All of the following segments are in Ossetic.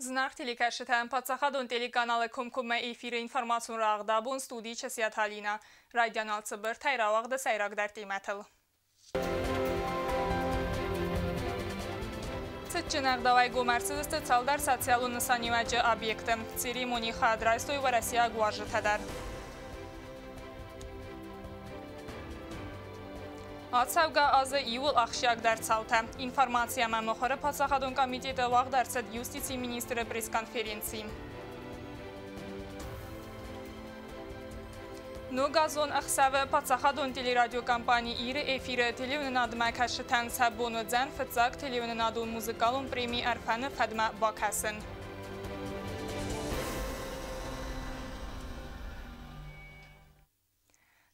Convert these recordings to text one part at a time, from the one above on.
Зынаргъ телекӕсджытӕн паддзахадон телеканалы комкоммӕ эфиры информацион рӕгъ абон студийы Часиаты Алинӕ. Райдиан алцыбыртӕй рауагъды сӕйрагдӕр темӕтыл. Цытджын ӕгъдауӕй гом ӕрцыдысты цалдӕр социалон нысаниуӕджы объекты. Церемонийы хайад райстой уӕрӕсейаг уазджытӕ дӕр. Ацӕугӕ азы иууыл ахсджиагдӕр цаутӕ. Информаци ӕмӕ мыхуыры паддзахадон комитеты уагъд ӕрцыд юстицийы министры пресс-конференци. Ногазон ӕхсӕвы паддзахадон телерадиокомпани Иры эфиры телеуынынадмӕ кӕсджытӕн сӕ бон уыдзӕн фыццаг телеуынынадон музыкалон преми Ӕрфӕны фӕдмӕ бакӕсын.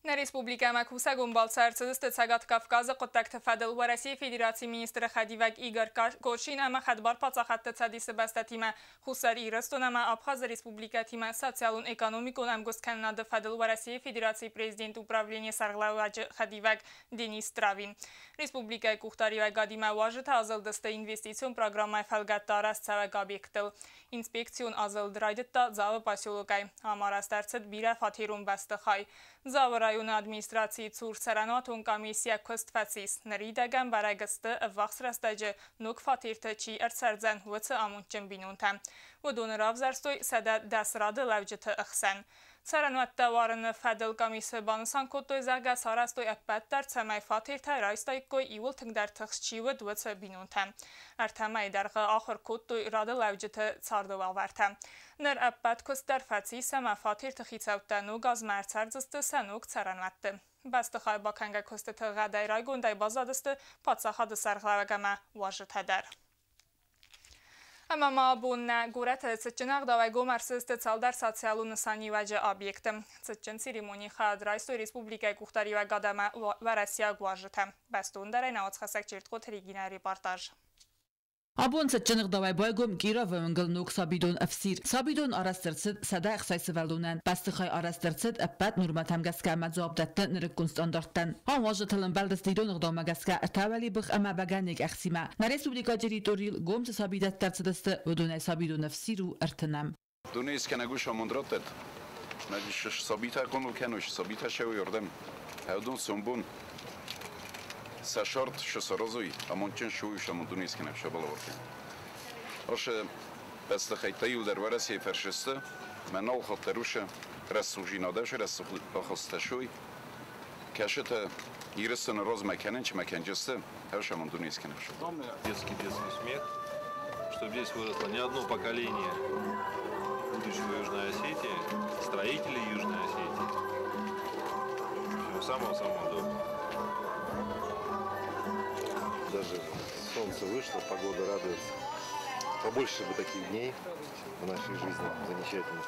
Нӕ республикӕмӕ кусӕгон балцы ӕрцыдысты Цӕгат Кавказы хъуыддӕгты фӕдыл Уӕрӕсейы Федерацийы министры хӕдивӕг Игорь Кошин ӕмӕ Хӕдбар паддзахадты Цӕдисы бӕстӕтимӕ Хуссар Ирыстон ӕмӕ Абхазы республикӕтимӕ социалон-экономикон ӕмгуысткӕнынады фӕдыл Уӕрӕсейы Федерацийы президенты управленийы сӕргълӕууӕджы хӕдивӕг Денис Травин. Республикӕйы къухдариуӕгадимӕ уазджытӕ азылдысты инвестицион программӕйы фӕлгӕтты арӕзтцӕуӕг объекттыл. Инспекцион азылд райдыдта Дзауы поселокӕй. Ам арӕзт ӕрцыд бирӕфатерон бӕстыхай. Дзауы районы администрацийы цур цӕрӕнуатон комиссийӕ куыст фӕцис. Ныридӕгӕн бӕрӕг сты, ӕввахс рӕстӕджы ног фатерты чи ӕрцӕрдзӕн, уыцы амондджын бинонтӕ. Уыдоны равзӕрстой 110 рады лӕуджыты ӕхсӕн. Цӕрӕнуӕттӕ уарыны фӕдыл комиссы банысан кодтой, зӕгъгӕ, сарӕзтой ӕппӕт дӕр, цӕмӕй фатертӕ райстаиккой, иууыл тынгдӕр тыхст чи уыд, уыцы бинонтӕ. Ӕртӕ мӕйы дӕргъы ахуыр кодтой рады лӕуджыты царды уавӕртӕ. Ныр ӕппӕт куыст дӕр фӕцис ӕмӕ фатерты хицӕуттӕ ног азмӕ ӕрцӕрдзысты сӕ ног цӕрӕнуӕтты. Бӕстыхай бакӕнгӕ куыстыты гъӕдӕй райгондӕй баззадысты паддзахады сӕргълӕууӕг ӕмӕ уазджытӕ дӕр. Ӕмӕ ма абон нӕ горӕты цытджын ӕгъдауӕй гом ӕрцыдысты цалдӕр социалон нысаниуӕджы объекты. Цытджын церемонийы хайад райстой республикӕйы къухдариуӕгад ӕмӕ уӕрӕсейаг уазджытӕ. Бӕстондӕрӕй нӕ уацхӕссӕг Чертхъоты Регинӕйы репортаж. Абон цытджын ӕгъдауӕй байгом Кировы уынгыл ног сабидон ӕфсир. Сабидон арӕзт ӕрцыд 160 сывӕллонӕн. Бӕстыхай арӕзт ӕрцыд ӕппӕт нормӕтӕм гӕсгӕ ӕмӕ дзуапп дӕтты нырыккон стандарттӕн. Ам уазджытыл ӕмбӕлдысты ирон ӕгъдаумӕ гӕсгӕ ӕртӕ уӕлибых ӕмӕ бӕгӕныйы ӕхцимӕ. Нӕ республикӕйы территорийыл гом цы сабидӕттӕ ӕрцыдысты, уыдонӕй сабидон ӕфсир у ӕртынӕм. Дунейы скӕнӕг ус амонд раттӕд. Сабитӕ хъомыл кӕной, сабитӕ сӕуой ардӕм. Ӕвдон сомбон сӕ сард шы саразой, амондджын суй, амонд дунейы скӕнӕг сӕ балӕвар кӕнӕд. Ашы бӕстыхӕйттӕ иуылдӕр Уӕрӕсейы фӕрсысты, мӕ нал хатт дӕр уышы рӕсугъдзинад ӕсы рӕсугъд ахастӕ суй. Кӕсытӕ Ирыстоны размӕ кӕнын чи мӕ кӕнджысты, ӕс амонд дунейы скӕнӕг суй. Детский детский смех, чтобы здесь выросло не одно поколение будущего Южной Осетии, строителей Южной Осетии. Всего самого-самого доброго. Даже солнце вышло, погода радует. Побольше бы таких дней в нашей жизни замечательных.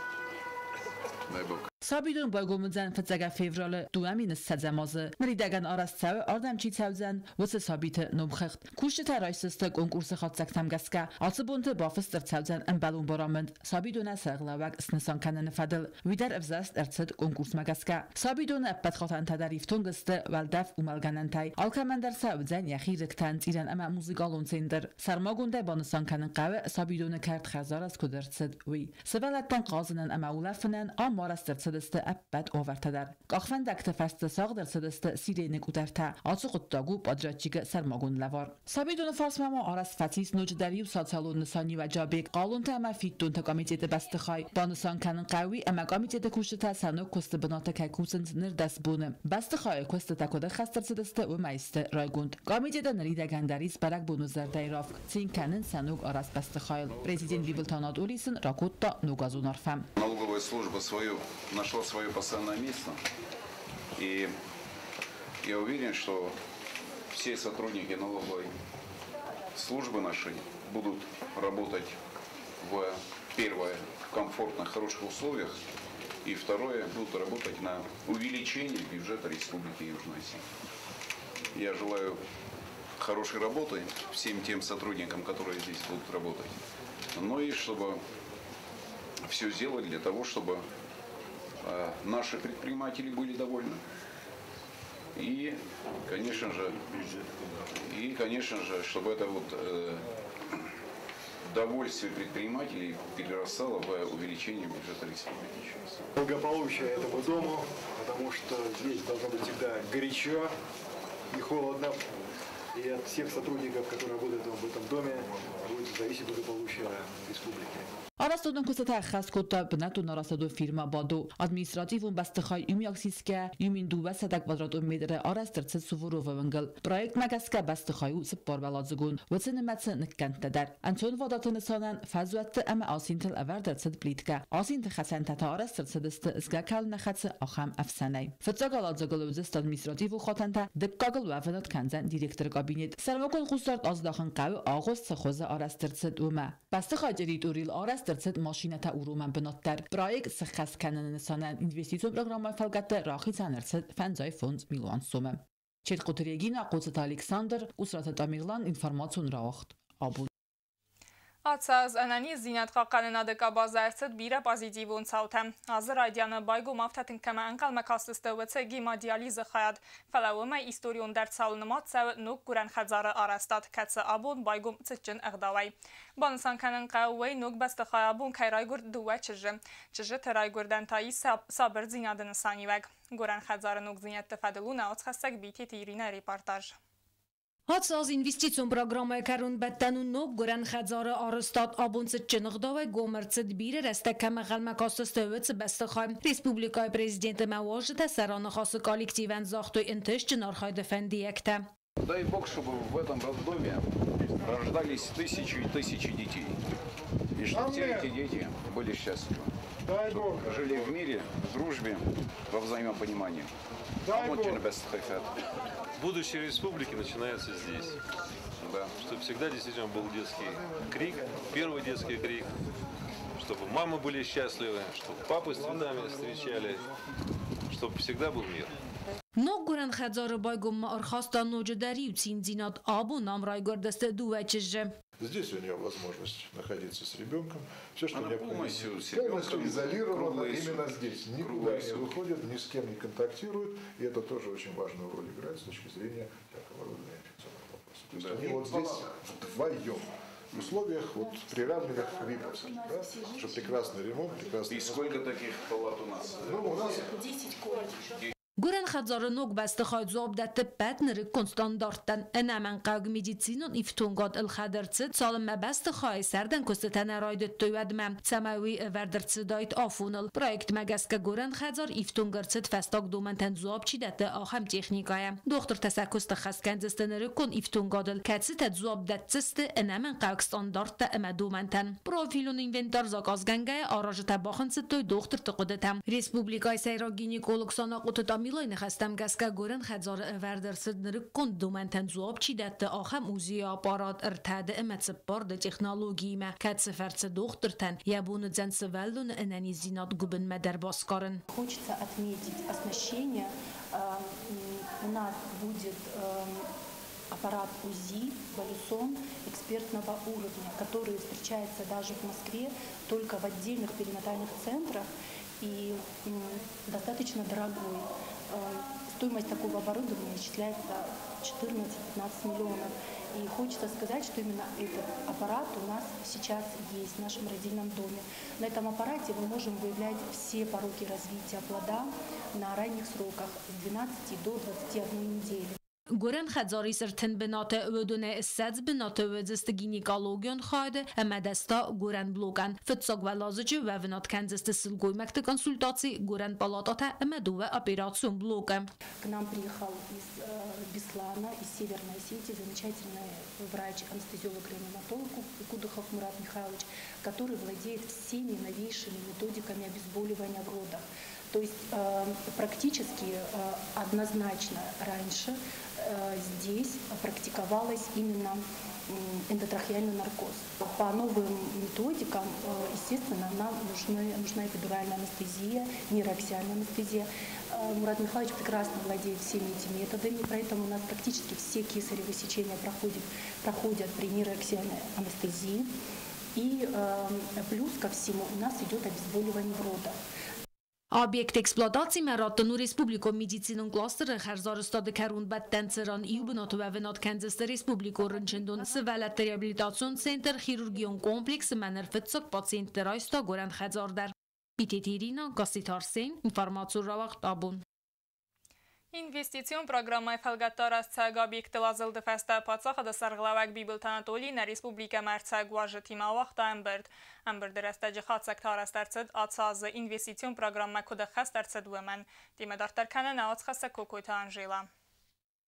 Дай Бог. Сабидон байгом уыдзӕн фыццӕгӕм февралы 2020 азы. Ныридӕгӕн арӕзт цӕуы, ардӕм чи цӕудзӕн, уыцы сабиты номхыгъд. Кусджытӕ райсдзысты конкурсы хатдзӕгтӕм гӕсгӕ. Ацы бонты бафыст ӕрцӕудзӕн ӕмбӕлон барамынд сабидонӕн сӕргълӕууӕг снысан кӕныны фӕдыл. Уый дӕр ӕвзӕрст ӕрцыд конкурсмӕ гӕсгӕ. Сабидоны ӕппӕт хатӕнтӕ дӕр ифтонг сты уӕлдӕф уымӕлгӕнӕнтӕй. Алкӕмӕн дӕр сӕ уыдзӕн йӕхи рыгтӕн цъирӕн ӕмӕ музыкалон центр. Сӕрмагондӕй банысан кӕнын хъӕуы, сабидоны кӕрт хӕрзарӕзт куыд ӕрцыд, уый. Сывӕллӕттӕн хъазынӕн ӕмӕ улӕфынӕн ам арӕзт ӕрцыдысты ӕппӕт уавӕртӕ дӕр. Къахвӕндӕгты фӕрсты сагъд ӕрцыдысты сирены къутӕртӕ. Ацы хъуыддаг у подрядчикы сӕрмагонд лӕвар. Сабидоны фарсмӕ ма арӕзт фӕцис ноджыдӕр иу социалон нысаниуӕджы объект хъалонтӕ ӕмӕ фиддонты комитеты бӕстыхай. Банысан кӕнын хъӕуы, ӕмӕ комитеты кусджытӕ сӕ ног куысты бынаты кӕй кусынц ныр 10 боны. Бӕстыхайы куыстытӕ куыд ӕххӕст ӕрцыдысты, уымӕй сты райгонд. Комитеты ныридӕгӕн дӕр ис бӕрӕгбоны зӕрдӕйы равг. Цин кӕнынц сӕ ног арӕзт бӕстыхайыл. Президент Бибылты Анатолий сын ракодта ногазон арфӕ. Налоговая служба нашла свое постоянное место. И я уверен, что все сотрудники налоговой службы нашей будут работать в первое, в комфортных, хороших условиях, и второе, будут работать на увеличение бюджета Республики Южная Осетия. Я желаю хорошей работы всем тем сотрудникам, которые здесь будут работать, но и чтобы все сделать для того, чтобы наши предприниматели были довольны. И, конечно же, чтобы это Довольствие предпринимателей перерастало в увеличение бюджета республики. Благополучие этому дому, потому что здесь должно быть всегда горячо и холодно. И от всех сотрудников, которые работают в этом доме, будет зависеть благополучие республики. Арӕзтадон куыстытӕ ӕххӕст кодта бынӕттон арӕзтадон фирмӕ «Бадо». Административон бӕстыхай иумиаг сисгӕ 1200 квадратон метры арӕзт ӕрцыд Суворовы уынгыл. Проектмӕ гӕсгӕ бӕстыхай у цыппаруӕладзыгон, уыцы нымӕцы ныккӕндтӕ дӕр. Ӕнцонвадаты нысанӕн фӕзуӕтты ӕмӕ асинтыл ӕвӕрд ӕрцыд плиткӕ. Асинты хӕцӕнтӕ та арӕзт ӕрцыдысты, згӕ кӕлын нӕ хӕцы, ахӕм ӕфсӕнӕй. Фыццаг уӕладзыгыл уыдзысты административон хатӕнтӕ, дыккагыл уӕвынад кӕндзӕн директоры кабинет. Сӕрмагонд хъусдард аздахын хъӕуы, агъуыст цы хуызы арӕзт ӕрцыд, уымӕ. Бӕстыхайы территорийыл арӕзт ӕрцыд машинӕтӕ уромӕн бынат дӕр. Проект сыххӕст кӕныны нысанӕн инвестицион программӕйы фӕлгӕтты рахицӕн ӕрцыд 55 милуан сомы. Четкъуты Регина, Хъоцыты Александр, Къусраты Тамерлан, информацион рауагъд «Абон». Ацы аз ӕнӕниздзинад хъахъхъӕнынады къабазы ӕрцыд бирӕ позитивон цаутӕ. Азы райдианы байгом, афтӕ тынг кӕмӕ ӕнхъӕлмӕ кастысты, уыцы гемодиализы хайад. Фӕлӕ уымӕй историондӕр цауыл нымад цӕуы ног гуырӕн хӕдзары арӕзтад, кӕцы абон байгом цытджын ӕгъдауӕй. Банысан кӕнын хъӕуы уый, ног бӕстыхайы абон кӕй райгуырд дыууӕ чызджы. Чызджыты райгуырдӕн та ис сабырдзинады нысаниуӕг. Гуырӕн хӕдзары ногдзинӕдты фӕдыл у нӕ уацхӕссӕг Битеты Иринӕйы репортаж. Ацы аз инвестицион программӕйы кӕронбӕттӕн у ног гуырӕн хӕдзары арӕзтад. Абон цытджын ӕгъдауӕй гом ӕрцыд, бирӕ рӕстӕг кӕмӕ ӕнхъӕлмӕ кастысты, уыцы бӕстыхай. Республикӕйы президент ӕмӕ уазджытӕ сӕ раныхасы коллективӕн загътой ӕнтыстджын архайды фӕндиӕгтӕ. Дай Бог, чтобы в этом роддоме рождались тысячи и тысячи детей. И чтобы все эти дети были счастливы. Дай Бог. Жили в мире, в дружбе, во взаимопонимании. Дай Бог. Будущее республики начинается здесь. Да. Чтобы всегда действительно был детский крик, первый детский крик, чтобы мамы были счастливы, чтобы папы с цветами встречали, чтобы всегда был мир. Ног гуырӕн хӕдзары байгоммӕ ӕрхаста ноджыдӕр иу циндзинад. Абон ам райгуырдысты дыууӕ чызджы. Здесь у нее возможность находиться с ребенком. Все, что Она необходимо. полностью с Полностью ребенком изолирована круглые именно сутки. здесь. Никуда Круглые не сутки. выходит, ни с кем не контактирует. И это тоже очень важную роль играет с точки зрения всякого рода инфекционных вопросов. То есть Да. они вот здесь вдвоем. В условиях вот приравненных к виповским. Да? Что прекрасный ремонт, прекрасный И сколько таких палат у нас? Ну, у нас 10 коек. Гуырӕн хӕдзары ног бӕстыхай дзуапп дӕтты ӕппӕт нырыккон стандарттӕн. Ӕнӕмӕнгхъӕугӕ медицинон ифтонгад ӕлхӕд ӕрцыд, цалынмӕ бӕстыхайы сӕрдӕн куыстытӕ нӕ райдыдтой, уӕдмӕ. Цӕмӕй уый ӕвӕрд ӕрцыдаид афоныл. Проектмӕ гӕсгӕ гуырӕн хӕдзар ифтонг ӕрцыд, фӕстаг домӕнтӕн дзуапп чи дӕтты, ахӕм техникӕйӕ. Дохтыртӕ сӕ куыст ӕххӕст кӕндзысты нырыккон ифтонгадыл, кӕцытӕ дзуапп дӕтдзысты ӕнӕмӕнгхъӕуӕг стандарттӕ ӕмӕ домӕнтӕн. Профилон инвентар заказгӕнгӕйӕ аразджытӕ бахынцыдтой дохтырты хъуыдытӕ. Республикӕйы сӕйраг гинеколог Санахъоты Тамилайы ныхӕстӕм гӕсгӕ гуырӕн хӕдзары ӕвӕрд ӕрцыд, нырыккон домӕнтӕн дзуапп чи дӕтты, ахӕм УЗИ аппарат ӕртӕ Д ӕмӕ 4 Д технологиимӕ, кӕцы фӕрцы дохтыртӕн йӕ бон уыдзӕн сывӕллоны ӕнӕниздзинад гуыбынмӕ дӕр басгарын. Хочется отметить оснащение. У нас будет аппарат УЗИ Волюсон экспертного уровня, который встречается даже в Москве только в отдельных перинатальных центрах и достаточно дорогой. Стоимость такого оборудования исчисляется 14-15 миллионов. И хочется сказать, что именно этот аппарат у нас сейчас есть в нашем родильном доме. На этом аппарате мы можем выявлять все пороки развития плода на ранних сроках с 12 до 21 недели. Гуырӕн хӕдзары ис 30 бынаты, уыдонӕй 20 бынаты уыдзысты гинекологион хайады ӕмӕ 10 та гуырӕн блокӕн. Фыццаг уӕладзыджы уӕвынад кӕндзысты сылгоймӕгты консультаци, гуырӕн палатӕтӕ ӕмӕ дыууӕ операцион блокы. К нам приехал из Беслана, из Северной Осетии замечательный врач-анестезиолог-реаниматолог Кудухов Мурат Михайлович, который владеет всеми новейшими методиками обезболивания в родах. То есть практически однозначно раньше здесь практиковалась именно эндотрахеальный наркоз. По новым методикам, естественно, нам нужна эпидуральная анестезия, нейроаксиальная анестезия. Мурат Михайлович прекрасно владеет всеми этими методами, поэтому у нас практически все кесаревы сечения проходят при нейроаксиальной анестезии. И плюс ко всему у нас идет обезболивание в родах. Объект эксплуатацимӕ раттын у республикон медицинон кластеры хӕрзарӕзтады кӕронбӕттӕн, цыран иу бынаты уӕвынад кӕндзысты республикон рынчындон, сывӕллӕтты реабилитацион центр, хирургион комплекс ӕмӕ ныр фыццаг пациентты райста гуырӕн хӕдзар дӕр. Битеты Ирина, Гасситы Арсен, информацион рауагъд «Абон». Инвестицион программӕйы фӕлгӕтты арӕзтцӕуӕг объектыл азылды фӕстӕ паддзахады сӕргълӕууӕг Бибылты Анатоли нӕ республикӕмӕ ӕрцӕуӕг уазджытимӕ ауагъта ӕмбырд. Ӕмбырды рӕстӕджы хатдзӕгтӕ арӕзт ӕрцыд, ацы азы инвестицион программӕ куыд ӕххӕст ӕрцыд, уымӕн. Темӕ дарддӕр кӕны нӕ уацхӕссӕг Кокойты Анжела.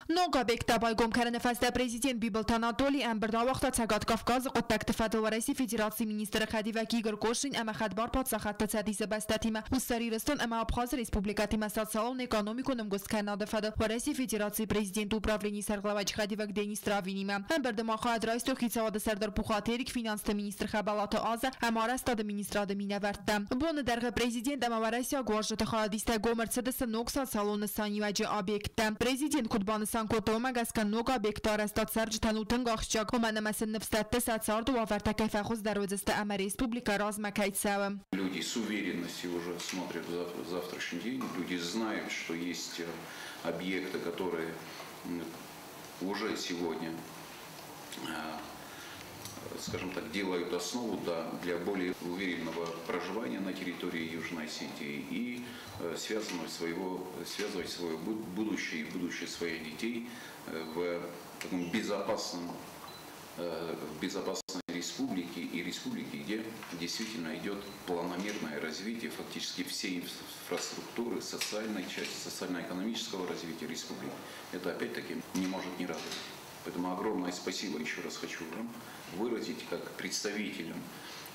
Ног объекттӕ байгом кӕныны фӕстӕ президент Бибылты Анатоли ӕмбырд ауагъта Цӕгат Кавказы хъуыддӕгты фӕдыл Уӕрӕсейы Федерацийы министры хӕдивӕг Игорь Кошин ӕмӕ Хӕдбар паддзахадты Цӕдисы бӕстӕтимӕ Хуссар Ирыстон ӕмӕ Абхазы республикӕтимӕ социалон-экономикон ӕмгуысткӕнынады фӕдыл Уӕрӕсейы Федерацийы президенты управленийы сӕргълӕууӕджы хӕдивӕг Денис Травинимӕ. Ӕмбырды ма хайад райстой хицауады сӕрдар Пухаты Эрик, финансты министр Хӕбӕлаты Азӕ ӕмӕ арӕзтады министрады минӕвӕрттӕ. Боны дӕргъы президент ӕмӕ уӕрӕсейаг уазджыты хайадистӕй гом ӕрцыдысты ног социалон нысаниуӕджы объекттӕ. Президент куыд банысан кодта, уымӕ гӕсгӕ ног объекты арӕзтад цӕрджытӕн у тынг ахсджиаг, уымӕн ӕмӕ сын ныфс дӕтты, сӕ царды уавӕртӕ кӕй фӕхуыздӕр уыдзысты ӕмӕ республикӕ размӕ кӕй цӕуы. Люди с уверенностью уже смотрят в завтрашний день, люди знают, что есть объекты, которые уже сегодня, скажем так, делают основу для более уверенного проживания на территории Южной Осетии и связывать свое будущее и будущее своих детей в таком безопасном, в безопасной республике и республике, где действительно идет планомерное развитие фактически всей инфраструктуры, социальной части, социально-экономического развития республики. Это опять-таки не может не радовать. Поэтому огромное спасибо еще раз хочу вам выразить как представителям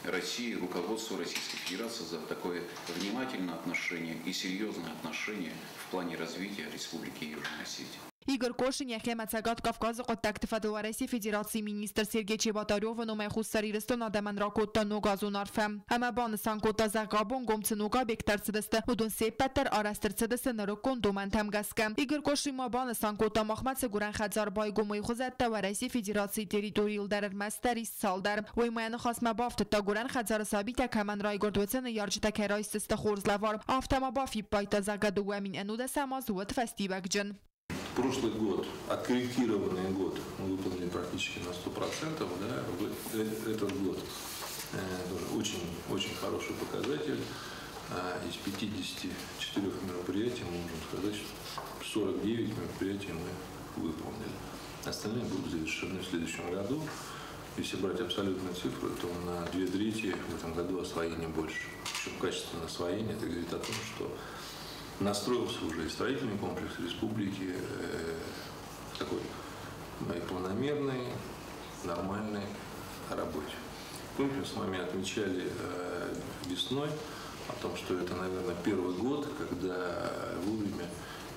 России, руководству Российской Федерации за такое внимательное отношение и серьезное отношение в плане развития Республики Южная Осетия. Игорь Кошин йӕхимӕ Цӕгат Кавказы хъуыддӕгты фӕдыл Уӕрӕсейы Федерацийы министр Сергей Чеботаревы номӕй Хуссар Ирыстоны адӕмӕн ракодта ногазон арфӕ. Ӕмӕ банысан кодта, зӕгъгӕ, абон гом цы ног объекттӕ ӕрцыдысты, уыдон се ппӕт дӕр арӕзт ӕрцыдысты нырыккон домӕнтӕм гӕсгӕ. Игорь Кошин ма банысан кодта, махмӕ цы гуырӕн хӕдзар байгом, уый хуызӕттӕ Уӕрӕсейы Федерацийы территорийыл дӕр ӕрмӕстдӕр ис цалдӕр. Уый ма йӕ ныхасмӕ бафтыдта, гуырӕн хӕдзары сабитӕ кӕмӕн райгуырд, уыцы ныййарджытӕ кӕй райсдзысты хорз лӕвар. Афтӕ ма бафиппайдта, зӕгъгӕ, 2011 аз уыд фӕстиуӕгджын. Прошлый год, откорректированный год, мы выполнили практически на 100%, да, этот год тоже очень, очень хороший показатель. Из 54 мероприятий мы можем сказать, что 49 мероприятий мы выполнили. Остальные будут завершены в следующем году. Если брать абсолютные цифры, то на 2/3 в этом году освоение больше. Причем качественное освоение, это говорит о том, что настроился уже и строительный комплекс республики в такой планомерной, нормальной работе. Помните, мы с вами отмечали весной о том, что это, наверное, первый год, когда вовремя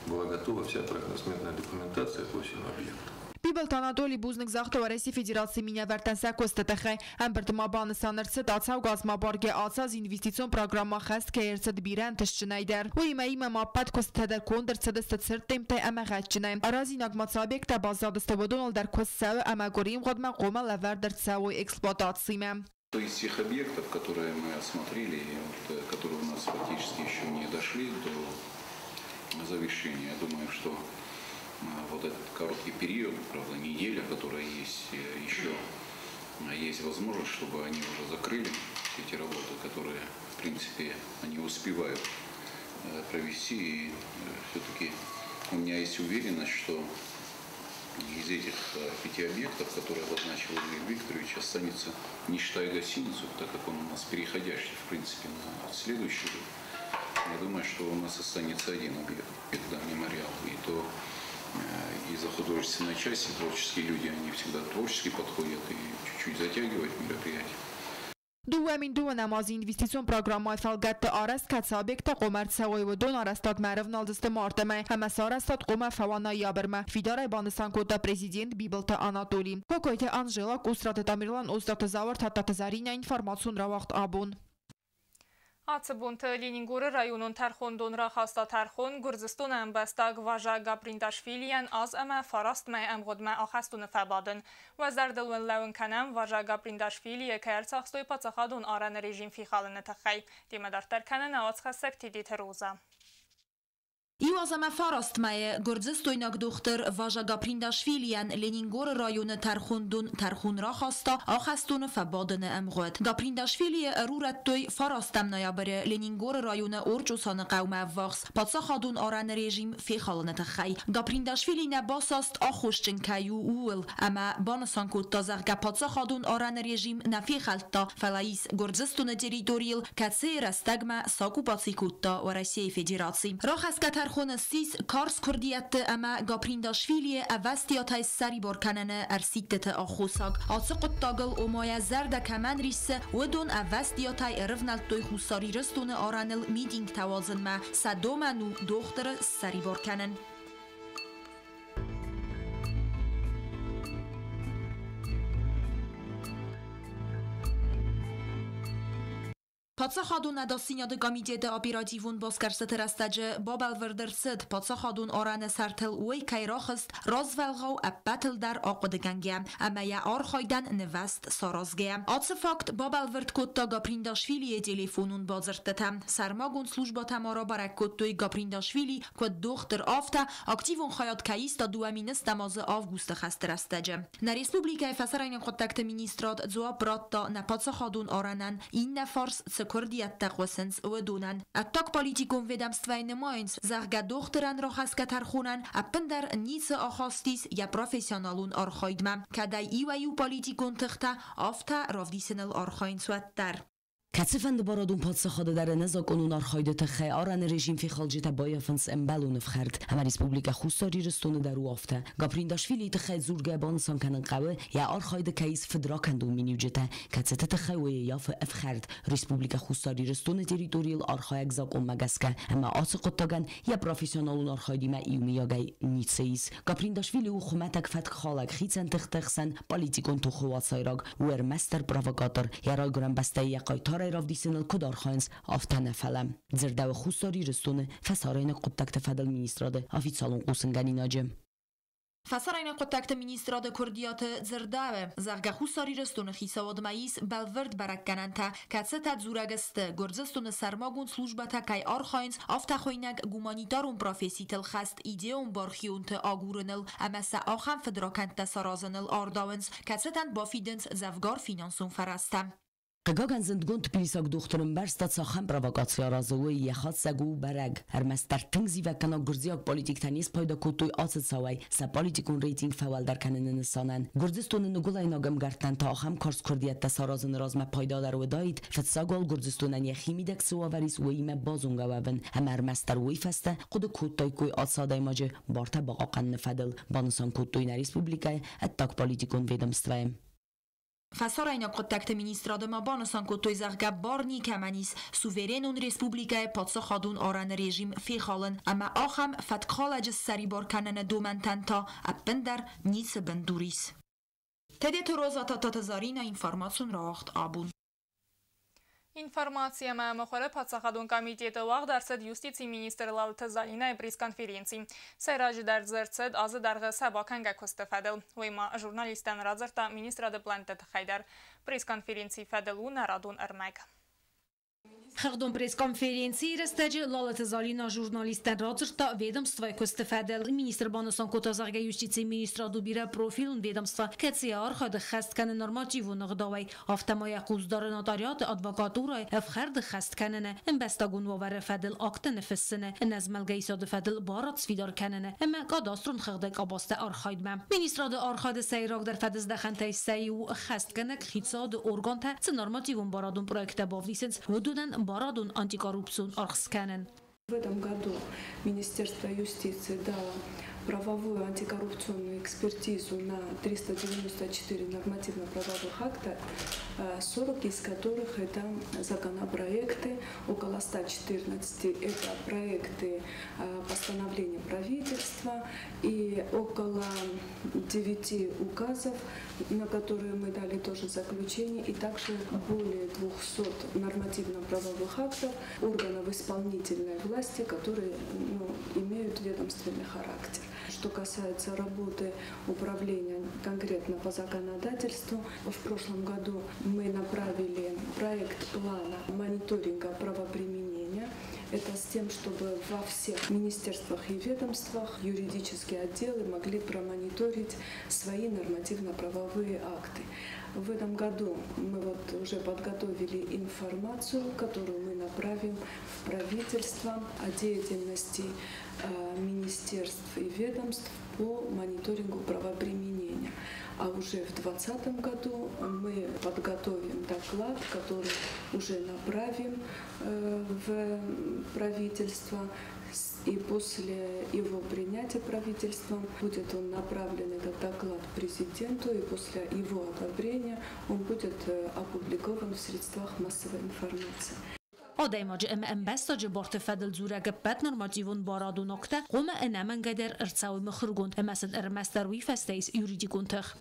была готова вся проектно-сметная документация по всем объектам. Бибылты Анатолий бузныг загъта Уӕрӕсейы Федерацийы минӕвӕрттӕн сӕ куысты тыххӕй. Ӕмбырды ма банысан ӕрцыд, ацӕугӕ аз ма баргӕ ацы аз инвестицион программӕ ӕххӕст кӕй ӕрцыд бирӕ ӕнтыстджынӕй дӕр. Уыимӕ имӕ ма ӕппӕт куыстытӕ дӕр конд ӕрцыдысты цырд темптӕй ӕмӕ гъӕдджынӕй. Аразинаг ма цы объекттӕ баззадысты, уыдоныл дӕр куыст цӕуы ӕмӕ гуыримгъуыдмӕ хъуамӕ лӕвӕрд ӕрцӕуой эксплуатацимӕ. Из тех объектов, которые мы осмотрели, вот, которые у нас фактически еще не дошли до завершения, я думаю, что вот этот короткий период, правда, неделя, которая есть еще, есть возможность, чтобы они уже закрыли все эти работы, которые, в принципе, они успевают провести. И все-таки у меня есть уверенность, что из этих 5 объектов, которые обозначил Игорь Викторович, останется, не считая гостиницу, так как он у нас переходящий, в принципе, на следующий год. Я думаю, что у нас останется один объект, это мемориал, и то из-за художественной части творческие люди, они всегда творчески подходят и чуть-чуть затягивают мероприятие. 2022 азы инвестицион программӕйы фӕлгӕтты арӕзт кӕцы объекттӕ хъуамӕ ӕрцӕуой, уыдон арӕзтадмӕ ӕрӕвналдзысты мартымӕ ӕмӕ сӕ арӕзтад хъуамӕ фӕуа ноябрмӕ, фидарӕй банысан кодта президент Бибылты Анатолий. Кокойты Анжела, Къусраты Тамерлан, Остъаты Зауыр, Тадтаты Заринӕ, информацион рауагъд «Абон». Ацы бонты Ленингоры районон тӕрхондон рахаста тӕрхон Гуырдзыстоны ӕмбӕстаг Важа Гаприндашвилийӕн аз ӕмӕ 9 мӕйы ӕмгъуыдмӕ ахӕстоны фӕбадын. Уӕ зӕрдыл уын лӕууын кӕнӕм, Важа Гаприндашвилийы кӕй ӕрцахстой паддзахадон арӕны режим фехалыны тыххӕй. Темӕ дарддӕр кӕны нӕ уацхӕссӕг Тедеты Роза. Иу аз ӕмӕ 9 мӕйы гуырдзыстойнаг дохтыр Важа Гаприндашвилийӕн Ленингоры районы тӕрхондон тӕрхон рахаста ахӕстоны фӕбадыны ӕмгъуыд. Гаприндашвилийы ӕрурӕдтой 9 ноябры Ленингоры районы Орчъосаны хъӕумӕ ӕввахс паддзахадон арӕны режим фехалыны тыххӕй. Гаприндашвили нӕ басаст, аххосджын кӕй у, ууыл, ӕмӕ банысан кодта, зӕгъгӕ, паддзахадон арӕны режим нӕ фехӕлдта, фӕлӕ ис Гуырдзыстоны территорийыл, кӕцыйы рӕстӕгмӕ соккупаци кодта Уӕрӕсейы Федераци. Рахӕсгӕ тӕрхон ссис карз куырдиӕтты ӕмӕ Гаприндашвилийы ӕвӕстиатӕй ссӕрибар кӕныны ӕрсидтыты аххосаг. Ацы хъуыддагыл, ома йӕ зӕрдӕ кӕмӕн риссы, уыдон ӕвӕстиатӕй ӕрывнӕлдтой Хуссар Ирыстоны арӕныл митингтӕ уадзынмӕ. Сӕ домӕн у дохтыры ссӕрибар кӕнын. Паддзахадон ӕдасдзинады комитеты оперативон басгӕрстыты рӕстӕджы бабӕлвырд ӕрцыд, паддзахадон арӕны сӕртыл уый кӕй рахызт развӕлгъау ӕппӕтыл дӕр ахъуыдыгӕнгӕ ӕмӕ йӕ архайдӕн нывӕзт саразгӕйӕ. Ацы факт бабӕлвырд кодта Гаприндашвилийы телефонон бадзырдтытӕ. Сӕрмагонд службӕтӕ ма рабӕрӕг кодтой, Гаприндашвили, куыд дохтыр, афтӕ активон хайад кӕй иста 2010 азы августы хӕсты рӕстӕджы. Нӕ республикӕйы фӕсарӕйнаг хъуыддӕгты министрад дзуапп радта нӕ паддзахадон арӕнӕн иннӕ фарс цы куырдиӕттӕ хъуысынц, уыдонӕн. Ӕддагполитикон ведомствӕйы нымайынц, зӕгъгӕ, дохтырӕн рахӕсгӕ тӕрхонӕн ӕппындӕр ницы ахаст ис йӕ профессионалон архайдмӕ, кӕд ӕй иуӕй-иу политикон тыхтӕ афтӕ равдисыныл архайынц, уӕддӕр. Кӕцыфӕнды барадон паддзахады дӕр ӕнӕзакъонон архайды тыххӕй арӕны режим фехалджытӕ баййафынц ӕмбӕлон ӕфхӕрд, ӕмӕ Республикӕ Хуссар Ирыстоны дӕр у афтӕ. Гаприндашвилийы тыххӕй дзургӕ банысан кӕнын хъӕуы, йӕ архайды кӕй ис фыдракӕндон миниуджытӕ, кӕцыты тыххӕй уый ӕййафы ӕфхӕрд Республикӕ Хуссар Ирыстоны территорийыл архайӕг закъонмӕ гӕсгӕ, ӕмӕ ацы хъуыддагӕн йӕ профессионалон архайдимӕ иумиагӕй ницы ис. Гаприндашвили у хуымӕтӕг фӕткхалӕг, хицӕн тыхты хсӕн политикон тохы уацайраг, у ӕрмӕстдӕр провокатор, йӕ райгуырӕн бӕстӕйы йӕ хъайтарӕй равдисыныл куыд архайынц, афтӕ нӕ фӕлӕ. Дзырдӕуы Хуссар Ирыстоны фӕсарӕйнаг хъуыддӕгты фӕдыл министрады официалон хъусынгӕнинаджы. Фӕсарӕйнаг хъуыддӕгты министрады куырдиаты дзырдӕуы, зӕгъгӕ, Хуссар Ирыстоны хицауадмӕ ис бӕлвырд бӕрӕггӕнӕнтӕ, кӕцытӕ дзурӕг сты, Гуырдзыстоны сӕрмагонд службӕтӕ кӕй архайынц афтӕхуыйнӕг гуманитарон професситыл хӕст идеон бархионты агурыныл ӕмӕ сӕ ахӕм фыдракӕндтӕ саразыныл ардауынц, кӕцытӕн бафидынц дзӕвгар финансон фӕрӕзтӕ. Хъыгагӕн, зындгонд тбилисаг дохтыр ӕмбӕрста, цахӕм провокаци аразы, уый, йӕ хатдзӕг у бӕрӕг. Ӕрмӕстдӕр тынг зивӕггӕнаг гуырдзиаг политиктӕ не спайда кодтой ацы цауӕй сӕ политикон рейтинг фӕуӕлдӕр кӕныны нысанӕн. Гуырдзыстоны ныгуылӕйнаг ӕмгӕрттӕн та ахӕм карз куырдиӕттӕ саразыны размӕ пайдадӕр уыдаид, фыццаг уал Гуырдзыстонӕн йӕхи мидӕг цы уавӕр ис, уыимӕ базонгӕ уӕвын, ӕмӕ ӕрмӕстдӕр уый фӕстӕ хъуыды кодтаиккой ацы адӕймаджы бартӕ бахъахъхъӕныны фӕдыл, банысан кодтой нӕ республикӕйы ӕддагполитикон ведомствӕйы. Фӕсарӕйнаг хъуыддӕгты министрады ма банысан кодтой, зӕгъгӕ, бар никӕмӕн ис суверенон республикӕйы паддзахадон арӕны режим фехалын ӕмӕ ахӕм фӕткхалӕджы ссӕрибар кӕныны домӕнтӕн та ӕппындӕр ницы бындур ис. Тедеты Роза, Тадтаты Зарина, информацион рауагъд «Абон». Информаци ӕмӕ мыхуыры паддзахадон комитеты уагъд ӕрцыд юстицийы министр Лалыты Залинайы пресс-конференци. Сӕйраджыдӕр дзы ӕрцыд азы дӕргъы сӕ бакӕнгӕ куысты фӕдыл. Уый ма журналисттӕн радзырдта министрады плӕнтты тыххӕй дӕр. Пресс-конференцийы фӕдыл у нӕ радон ӕрмӕг. Хыгъдон пресс-конференцийы рӕстӕджы Лалыты Залина журналисттӕн радзырдта ведомствойы куысты фӕдыл. Министр банысан кодта, зӕгъгӕ, юстицийы министрад у бирӕпрофилон ведомство, кӕцыйы архайды ххӕст кӕны нормативон ӕгъдауӕй, афтӕ ма йӕ хъус дары нотариаты, адвокатурӕйы, ӕфхӕрды ххӕст кӕныны, ӕмбӕстагон уавӕры фӕдыл акттӕ ныффыссыны, ӕнӕзмӕлгӕ исады фӕдыл барад сфидар кӕныны ӕмӕ кадастрон хыгъды къабӕзты архайдмӕ. Министрады архайды сӕйрагдӕр фӕдыздӕхӕнтӕй сӕ иу у ӕххӕстгӕнӕг хицауады органтӕ цы нормативон барадон проекттӕ бавдисынц, уыдонӕн барадон антикоррупцион аргъ скӕнын. В этом году Министерство юстиции дало правовую антикоррупционную экспертизу на 394 нормативно-правовых акта, 40 из которых это законопроекты, около 114 это проекты постановления правительства и около 9 указов, на которые мы дали тоже заключение, и также более 200 нормативно-правовых актов органов исполнительной власти, которые имеют ведомственный характер. Что касается работы управления конкретно по законодательству, в прошлом году мы направили проект плана мониторинга правоприменения. Это с тем, чтобы во всех министерствах и ведомствах юридические отделы могли промониторить свои нормативно-правовые акты. В этом году мы вот уже подготовили информацию, которую мы направим в правительство о деятельности министерств и ведомств по мониторингу правоприменения. А уже в 2020 году мы подготовим доклад, который уже направим в правительство. И после его принятия правительством будет он направлен, этот доклад, президенту, и после его одобрения он будет опубликован в средствах массовой информации. Адӕймаджы ӕмӕ ӕмбӕстаджы барты фӕдыл дзурӕг ӕппӕт нормативон барадон акттӕ хъуамӕ ӕнӕмӕнгӕй дӕр ӕрцӕуой мыхуыргонд ӕмӕ сын ӕрмӕстдӕр уый фӕстӕ ис юридикон тых.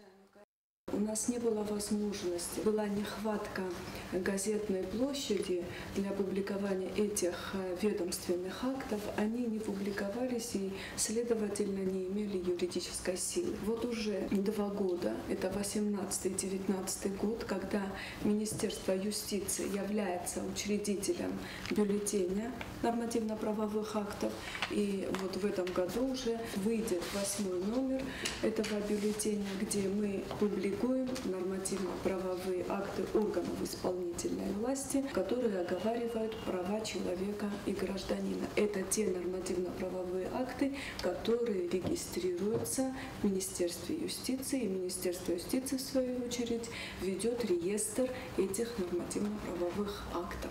У нас не было возможности, была нехватка газетной площади для публикования этих ведомственных актов. Они не публиковались и, следовательно, не имели юридической силы. Вот уже 2 года, это 18-19 год, когда Министерство юстиции является учредителем бюллетеня нормативно-правовых актов. И вот в этом году уже выйдет 8-й номер этого бюллетеня, где мы публикуем нормативно-правовые акты органов исполнительной власти, которые оговаривают права человека и гражданина. Это те нормативно-правовые акты, которые регистрируются в Министерстве юстиции, и Министерство юстиции, в свою очередь, ведет реестр этих нормативно-правовых актов.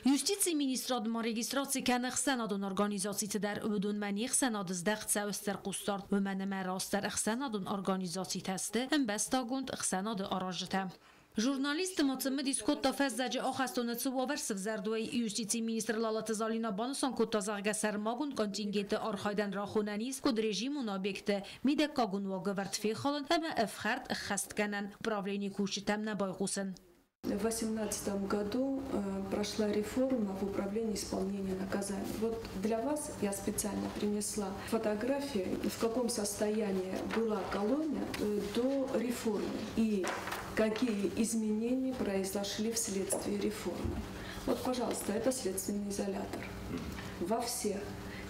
Юстицийы министрад ма регистраци кӕны ӕхсӕнадон организациты дӕр, уыдонмӕ не хсӕнады здӕхт цӕуы стыр хъусдард, уымӕн ӕмӕ растдӕр ӕхсӕнадон организацитӕ сты ӕмбӕстагонд ӕхсӕнады аразджытӕ. Журналистты ма цымыдис кодта фӕззӕджы ахӕстоны цы уавӕр сывзӕрд, уый. Юстицийы министр Лалыты Залина банысан кодта, зӕгъгӕ, сӕрмагонд контингенты архайдӕн рахонӕн ис, куыд режимон объекты мидӕггагон уагӕвӕрд фехалын ӕмӕ ӕфхӕрд ӕххӕстгӕнӕн управленийы кусджытӕм нӕ байхъусын. В 2018 году прошла реформа в управлении исполнения наказаний. Вот для вас я специально принесла фотографии, в каком состоянии была колония до реформы и какие изменения произошли вследствие реформы. Вот, пожалуйста, это следственный изолятор. Во всех.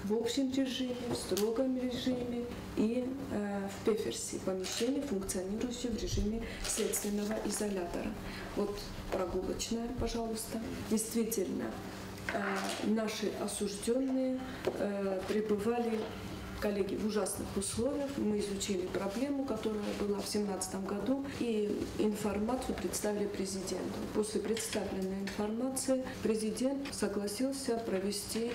В общем режиме, в строгом режиме и в пеферсе, помещение, функционирующее в режиме следственного изолятора. Вот прогулочная, пожалуйста. Действительно, наши осужденные пребывали, коллеги, в ужасных условиях. Мы изучили проблему, которая была в 2017 году, и информацию представили президенту. После представленной информации президент согласился провести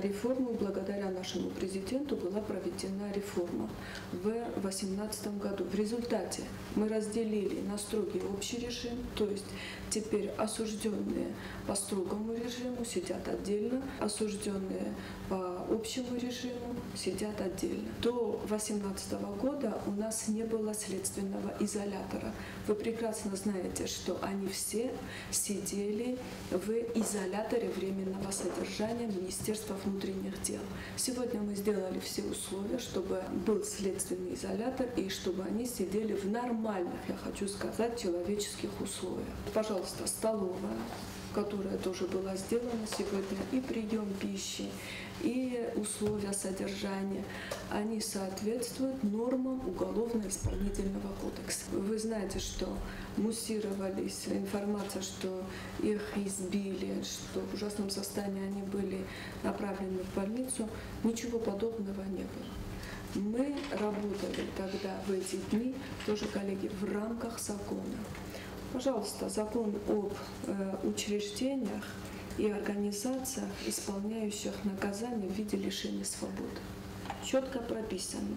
реформу. Благодаря нашему президенту была проведена реформа в 2018 году. В результате мы разделили на строгий общий режим, то есть теперь осужденные по строгому режиму сидят отдельно, осужденные по общему режиму сидят отдельно. До 2018 года у нас не было следственного изолятора. Вы прекрасно знаете, что они все сидели в изоляторе временного содержания Министерства внутренних дел. Сегодня мы сделали все условия, чтобы был следственный изолятор и чтобы они сидели в нормальных, я хочу сказать, человеческих условиях. Пожалуйста, столовая, которая тоже была сделана сегодня, и прием пищи, и условия содержания, они соответствуют нормам Уголовно-исполнительного кодекса. Вы знаете, что муссировались информация, что их избили, что в ужасном состоянии они были направлены в больницу. Ничего подобного не было. Мы работали тогда в эти дни, тоже, коллеги, в рамках закона. Пожалуйста, закон об учреждениях и организациях, исполняющих наказание в виде лишения свободы. Четко прописано.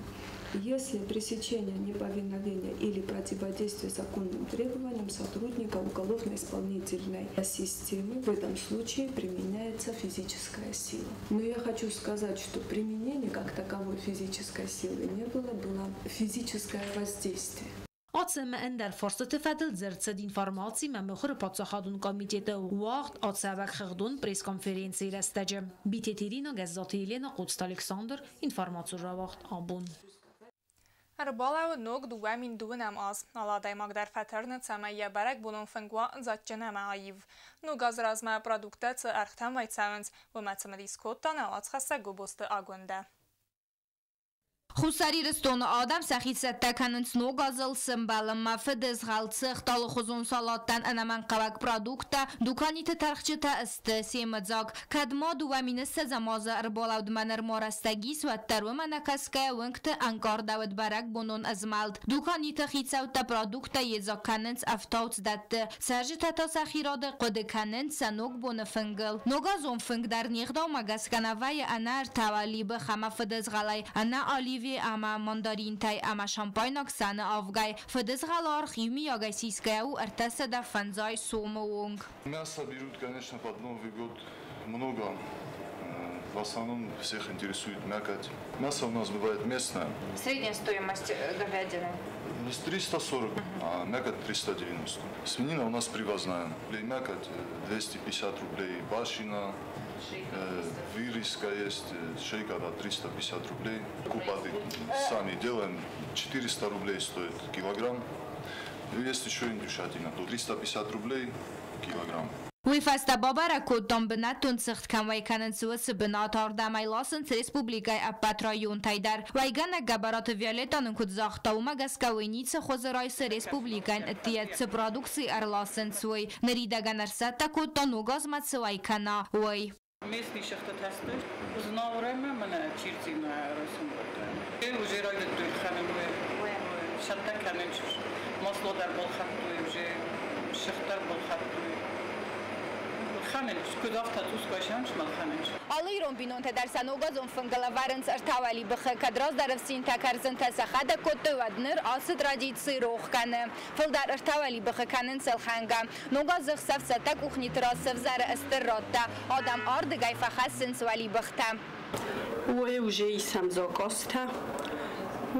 Если пресечение неповиновения или противодействие законным требованиям сотрудника уголовно-исполнительной системы, в этом случае применяется физическая сила. Но я хочу сказать, что применение как таковой физической силы не было, было физическое воздействие. Ацы ӕмӕ ӕндӕр фарстыты фӕдыл дзырд цыд Информаци ӕмӕ мыхуыры паддзахадон комитеты уагъд ацӕуӕг хыгъдон пресс-конференцийы рӕстӕджы. Битеты Ирина, Гӕззаты Елена, Хъоцты Александр, информацион рауагъд Абон. Ӕрбалӕууыд ног 2022-ӕм аз. Алы адӕймаг дӕр фӕтырны, цӕмӕй йӕ бӕрӕгбонон фынг уа дзаджджын ӕмӕ аив. Ног азы размӕ продукттӕ цы ӕргътӕм уӕй цӕуынц, уымӕ цымыдис кодта нӕ уацхӕссӕг Гобозты Агуындӕ. Хуссар Ирыстоны адӕм сӕхи цӕттӕ кӕнынц Ног азыл сӕмбӕлынмӕ. Фыдызгъӕл, цыхт, алыхуызон салаттӕн ӕнӕмӕнгхъӕуӕг продукттӕ, дуканиты тӕрхджытӕ сты семыдзаг. Кӕд ма 2020-ӕм азы ӕрбалӕудмӕ нырма рӕстӕг ис, уӕддӕр уымӕ нӕкӕсгӕйӕ уынгты ӕнкъардӕуыд бӕрӕгбонон ӕзмӕлд. Дуканиты хицӕуттӕ продукттӕ йедзаг кӕнынц ӕфтауцдӕтты. Цӕрджытӕ та сӕхи рады хъуыды кӕнынц сӕ ногбоны фынгыл. Ногазон фынг дӕр не гъдаумӕ гӕсгӕ нӕ вӕййы ӕнӕ ӕртӕ уӕлибых ӕмӕ фыдызгъӕлӕй, ӕнӕ оливье ӕмӕ мандаринтӕй ӕмӕ шампайнаг сӕны авгӕй. Фыдызгъӕлы аргъ иумиагӕй сисгӕйӕ у 350 сомы онг. Мясо берут, конечно, под Новый год много. В основном всех интересует мякоть. Мясо у нас бывает местное. Средняя стоимость говядины? 340, а мякоть 390. Свинина у нас привозная. Мякоть 250 рублей, башина, вырезка есть, шейка, да, 350 рублей. Купаты сами делаем, 400 рублей стоит килограмм. Есть еще индюшатина, 350 рублей килограмм. Уый фӕстӕ бабӕрӕг кодтам бынӕттон цыхт кӕм уӕй кӕнынц, уыцы бынат. Ардӕм ӕй ласынц республикӕйы ӕппӕт районтӕй дӕр. Уӕйгӕнӕг Гӕбӕраты Виолетта нын куыд загъта, уымӕ гӕсгӕ уый ницы хуызы райсы республикӕйӕн ӕддейӕ цы продукци ӕрласынц, уый. Ныридӕгӕн ӕрцӕттӕ кодта, ног азмӕ цы уӕй кӕна, уый. Местный шахтатӕ сты. Знауырӕмӕ мӕнӕ чирцимӕ райсын кодтой. Уже райдыдтой кӕнын, цӕттӕ кӕнын. Масло дӕр балхӕдтой, уже сыгъд дӕр балхӕдтой. Куыд афтӕ цъусгай сӕм Алы ирон бинонтӕ дӕр сӕ ногазон фынгыл ӕвӕрынц ӕртӕ уӕлибыхы. Кӕд раздӕр ӕфсинтӕ кӕрдзынтӕ сӕхӕдӕг кодтой, уӕд ныр ацы традици рох кӕны. Фылдӕр ӕртӕ уӕлибыхы кӕнынц ӕлхӕнгӕ. Ног азы хсӕв цӕттӕ къухниты раз сӕвзӕры стыр радтӕ. Адӕм ардыгӕй фӕхӕссынц уӕлибыхтӕ. Уый уже исӕм заказтӕ.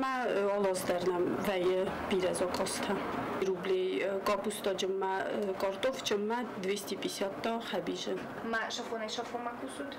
Мӕ алы дӕр нӕм вӕййы бирӕ заказтӕ. Рублей капустаджынмӕ, картофджынмӕ, 250 та хӕбизы. Ма шафонӕй шафонмӕ кусут?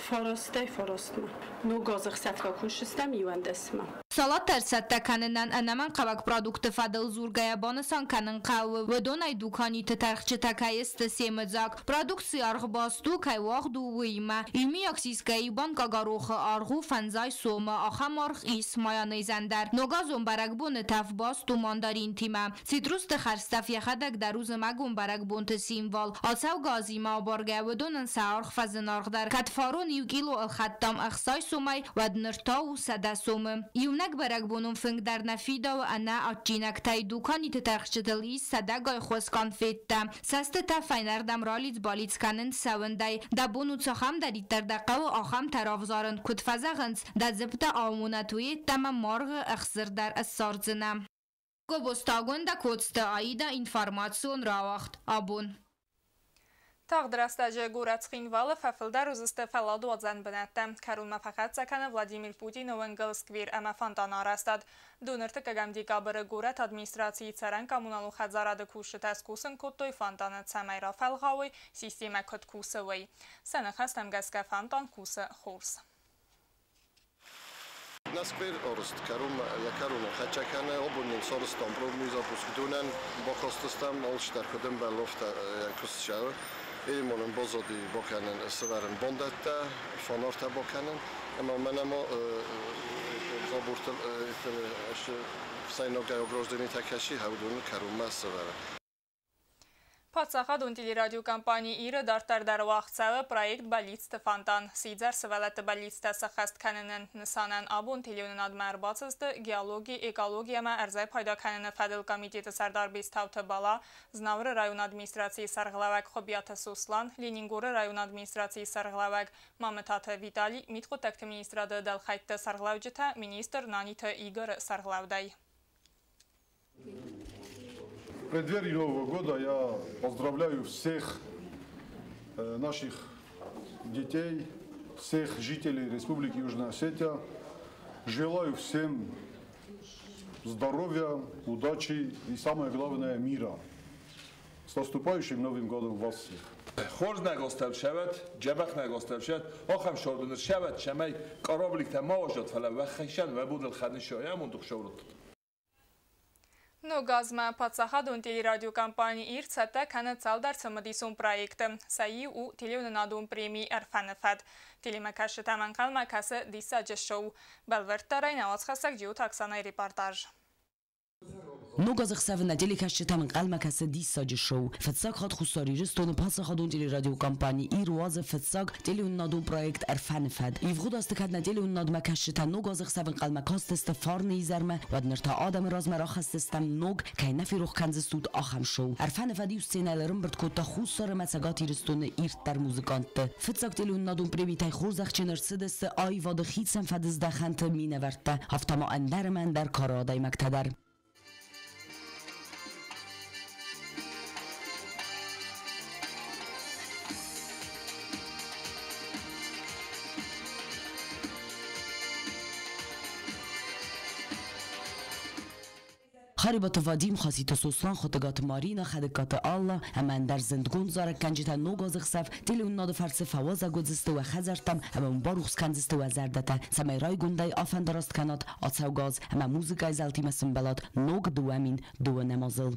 Фарастӕй фарастмӕ. Ног азы хсӕвгӕ кусыстӕм 11-мӕ. Салат ӕрцӕттӕ кӕнынӕн ӕнӕмӕнгхъӕуӕг продукты фӕдыл дзургӕйӕ банысан кӕнын хъӕуы, уыдонӕй дуканиты тӕрхджытӕ кӕй сты семыдзаг. Продукцийы аргъ баст у, кӕй уагъд у, уыимӕ. Иумиаг сисгӕйӕ иу банкӕ горохы аргъ у 50 сомы, ахӕм аргъ ис майонезӕн дӕр. Ногазон бӕрӕгбоны тӕф баст у мандаринтимӕ. Цитрусты хӕрзтӕф йӕхӕдӕг дӕр у зымӕгон бӕрӕгбонты символ. Ацӕугӕ азимӕ абаргӕ уыдонӕн сӕ аргъ фӕзынаргъдӕр. Кӕд фарон иу кило ӕлхӕдтам 60 сомӕй, уӕд ныр та у 100 сомы. Иунӕг бӕрӕгбонон фынг дӕр нӕ фидауы ӕнӕ адджинӕгтӕй. Дуканиты тӕрхджытыл ис сӕдӕгай хуыз конфеттӕ. Цӕстытӕ фӕйнӕрдӕм ралидз-балидз кӕнынц сӕ уындӕй. Дӕ бон у цахӕмдӕриддӕр дӕ хъӕуы, ахӕмтӕ равзарын. Куыд фӕзӕгъынц, дӕ дзыпп дӕ амонӕт, уый йеддӕмӕ маргъы ӕхсыр дӕр ссардзынӕ. Гобозты Агуындӕ, Коцты Аида, информацион рауагъд Абон. Тагъд рӕстӕджы горӕт Цхинвалы фӕфылдӕр уыдзысты фӕлладуадзӕн бынӕттӕ. Кӕронмӕ фӕхӕццӕ кӕны Владимир Путины уынгыл сквер ӕмӕ фонтаны арӕзтад. 23 декабры горӕты администрацийы цӕрӕн коммуналон хӕдзарады кусджытӕ скусын кодтой фонтаны, цӕмӕй рафӕлгъауой, системӕ куыд кусы, уый. Сӕ ныхӕстӕм гӕсгӕ фонтан кусы хорз. На сквер арӕзт йӕ кӕроныл хӕццӕ кӕны. Абон нын сарӕзтам пробный запуск донӕн, бакастыстӕм, алчидӕр куыд ӕмбӕлы, афтӕ йӕ куыст цӕуы. Ма нын баззади бакӕнын, сӕвӕрын бандӕттӕ, фонартӕ бакӕнын. Ӕмӕ мӕнӕ ма забортыл ӕфсӕйнагӕй огражденитӕ кӕси, уыдоны кӕронмӕ сӕвӕрын. Паддзахадон телерадиокомпани Ир-ы дарддӕр дӕр уагъд цӕуы проект Бӕллицты фонтан. Сидзӕр сывӕллӕтты бӕллицтӕ сӕххӕст кӕныны нысанӕн абон телеуынынадмӕ ӕрбацыдысты геологи, экологи ӕмӕ ӕрдзӕй пайда кӕныны фӕдыл комитеты сӕрдар Бестауты Бала, Знауыры районы администрацийы сӕргълӕууӕг Хуыбиаты Сослан, Ленингоры районы администрацийы сӕргълӕууӕг Мамытаты Витали, Мидхъуыддӕгты министрады дӕлхӕйтты сӕргълӕуджытӕ, министр Наниты Игоры сӕргълӕудӕй. В преддверии Нового года я поздравляю всех наших детей, всех жителей Республики Южная Осетия. Желаю всем здоровья, удачи и, самое главное, мира. С наступающим Новым годом вас всех! Хорз нӕ гостӕвсӕвӕт, джӕбӕх нӕ гостӕвсӕвӕт, ахӕм шордыныр сӕвӕт, цӕмӕй корабликтӕ ма уазат, фӕлӕ уӕххӕсӕн уӕ будыл хӕднысайы амондых шаурыт. Ног азмӕ паддзахадон телерадиокомпани Ир цӕттӕ кӕны цалдӕр цымыдисон проекты. Сӕ иу у телеуынынадон преми Ӕрфӕны фӕд. Телемӕкӕсджытӕм ӕнхъӕлмӕ кӕсы диссаджы шоу. Бӕлвырддӕрӕй нӕ уацхӕссӕг Джиоты Оксанайы репортаж. Ног азы хсӕвы нӕ телекӕсджытӕм ӕнхъӕлмӕ кӕсы диссаджы шоу. Фыццаг хатт Хуссар Ирыстоны паддзахадон телерадиокомпани Ир уадзы фыццаг телеуынынадон проект Ӕрфӕны фӕд. Ивгъуыд азты кӕд нӕ телеуынынадмӕ кӕсджытӕ ног азы хсӕв ӕнхъӕлмӕ кастысты фарны изӕрмӕ, уӕд ныр та адӕмы размӕ рахӕсдзыстӕм ног, кӕй нӕ ферох кӕндзыстут, ахӕм шоу. Ӕрфӕны фӕд иу сценӕйыл ӕрӕмбырд кодта Хуссар ӕмӕ Цӕгат Ирыстоны ирддӕр музыкантты. Фыццаг телеуынынадон премитӕй хорзӕхджын ӕрцыдысты аивады хицӕн фӕдыздӕхӕнты минӕвӕрттӕ, афтӕ ма ӕндӕр ӕмӕ ӕндӕр кары адӕймӕгтӕ дӕр. Харибаты Вадим, Хаситы Сослан, Хуытыгаты Марина, Хӕдыккаты Алла ӕмӕ ӕндӕр зындгонд зарӕггӕнджытӕ ног азы хсӕв телеуынынады фӕрцы фӕуазӕг уыдзысты уӕ хӕдзӕрттӕм ӕмӕ уын барухс кӕндзысты уӕ зӕрдӕтӕ, цӕмӕй райгондӕй афӕндараст кӕнат ацӕугӕ аз ӕмӕ музыкӕйы зӕлтимӕ сымбӕлат ног 2002-ӕм азыл.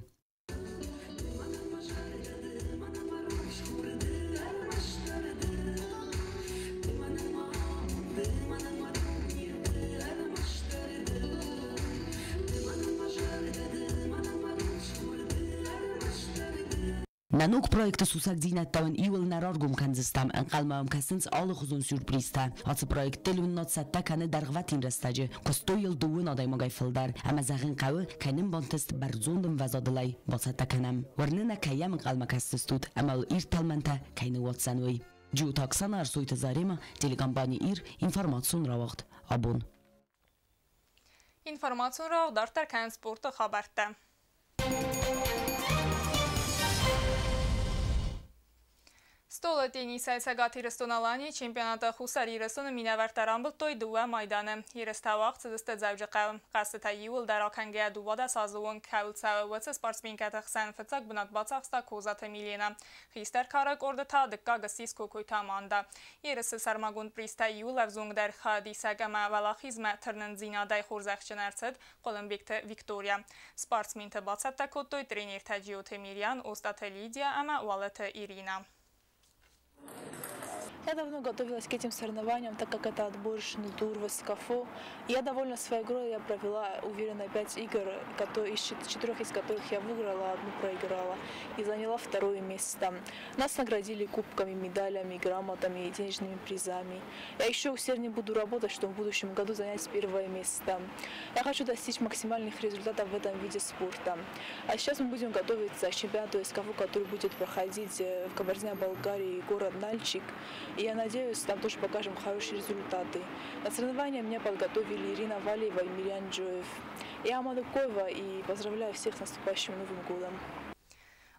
Нӕ ног проекты сусӕгдзинӕдтӕ уын иуыл нӕ раргом кӕндзыстӕм, ӕнхъӕлмӕ уӕм кӕсынц алыхуызон сюрпризтӕ. Ацы проект телеуынынад цӕттӕ кӕны дӕргъвӕтин рӕстӕджы, куыстой йыл дыууын адӕймагӕй фылдӕр, ӕмӕ зӕгъын хъӕуы, кӕй нын бантыст бӕрзонд ӕмвӕзадыл ӕй бацӕттӕ кӕнӕм. Уырны нӕ, кӕй йӕм ӕнхъӕлмӕ кӕсдзыстут ӕмӕ йыл ирд тӕлмӕнтӕ кӕй ныууадздзӕн, уый. Джиоты Оксана, Ӕрсойты Заремӕ, телекомпани Ир, информацион рауагъд. Абон. Информацион рауагъд дарддӕр кӕнынц спорты хабӕрттӕ. Столы теннисӕй Цӕгат Ирыстон-Аланийы чемпионаты Хуссар Ирыстоны минӕвӕрттӕ рамбылдтой дыууӕ майданы. Ерыстӕ уагъд цыдысты Дзӕуджыхъӕуы. Хъӕзтытӕ иууылдӕр акӕнгӕйӕ 12 азы онг кӕуыл цӕуы, уыцы спортсменкӕты хсӕн фыццаг бынат бацахста Козаты Милена. Хистӕр кары къорды та дыккаг ссис Кокойты Аманда. Ерысы сӕрмагонд призтӕ иууыл ӕвзонгдӕр хайадисӕг ӕмӕ уӕлахизмӕ тырнындзинадӕй хорзӕхджын ӕрцыд Хъуылымбегты Виктория. Спортсменты бацӕттӕ кодтой тренертӕ Джиоты Мириан, Остъаты Лидия ӕмӕ Уалыты Ирина. Я давно готовилась к этим соревнованиям, так как это отборочный тур в СКФО. Я довольна своей игрой, я провела уверенно 5 игр, из 4 из которых я выиграла, одну проиграла и заняла второе место. Нас наградили кубками, медалями, грамотами и денежными призами. Я еще усерднее буду работать, чтобы в будущем году занять первое место. Я хочу достичь максимальных результатов в этом виде спорта. А сейчас мы будем готовиться к чемпионату СКФО, который будет проходить в Кабардино-Балкарии, город Нальчик. И я надеюсь, там тоже покажем хорошие результаты. На соревнования меня подготовили Ирина Валиева и Мириан Джоев. Я Амада Коева и поздравляю всех с наступающим Новым годом.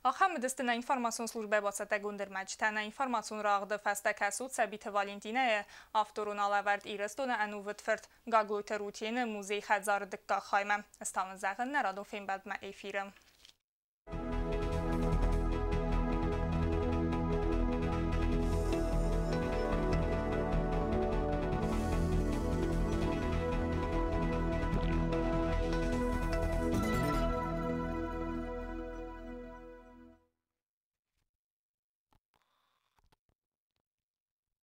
Ахӕм уыдысты нӕ информацион службӕйы бацӕттӕгонд ӕрмӕджытӕ. Нӕ информацион рагъды фӕстӕ кӕсут Цӕбиты Валентинӕйы авторон алӕвӕрд Ирыстоны ӕнувыд фырт Гаглойты Рутены музей-хӕдзары дыккаг хаймӕ. Ӕз та уын зӕгъын нӕ радон фембӕлдмӕ эфиры.